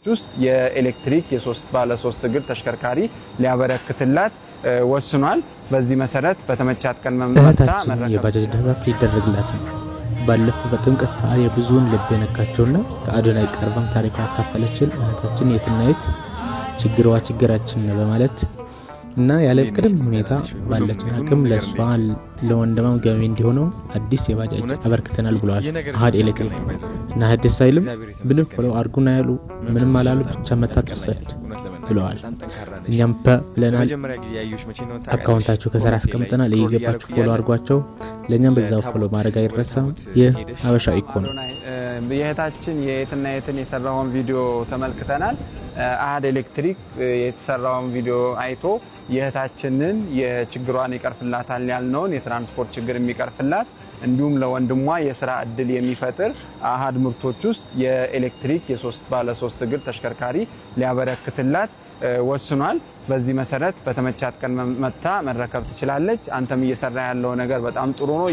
ውስጥ የኤሌክትሪክ የሶስት ባለ ሶስት እግር ተሽከርካሪ ሊያበረክትላት ወስኗል። በዚህ መሰረት በተመቻት ቀን መምጣት እህታችን የባጃጅ ድጋፍ ሊደረግላት ነው። ባለፈው በጥምቀት በዓል የብዙውን ልብ የነካቸውና ከአዶናይ ቀርባም ታሪኳን ያካፈለችን እህታችን የትናየት ችግሯ ችግራችን ነው በማለት እና ያለ ቅድም ሁኔታ ባለችን አቅም ለእሷ ለወንድሟም ገቢ እንዲሆነው አዲስ የባጃጅ አበርክተናል ብለዋል። አሀድ ኤሌክትሪክ እና ደስ አይልም? ምንም follow አድርጉና ያሉ ምንም አላሉ፣ ብቻ መታ ትውሰድ ብለዋል። እኛም ፐ ብለናል። Account ኣቸው ከስር አስቀምጠናል። እየገባችሁ follow አድርጓቸው። ለእኛም በዛው follow ማድረግ አይረሳም። ይህ ሀበሻ ኢኮ ነው። የእህታችን የየትናየትን የሰራውን ቪዲዮ ተመልክተናል። አሀድ ኤሌክትሪክ የተሰራውን ቪዲዮ አይቶ የእህታችንን የችግሯን ይቀርፍላታል ያልነውን የትራንስፖርት ችግር የሚቀርፍላት እንዲሁም ለወንድሟ የስራ እድል የሚፈጥር አሀድ ምርቶች ውስጥ የኤሌክትሪክ የሶስት ባለ ሶስት እግር ተሽከርካሪ ሊያበረክትላት ወስኗል። በዚህ መሰረት በተመቻት ቀን መጥታ መረከብ ትችላለች። አንተም እየሰራ ያለው ነገር በጣም ጥሩ ነው።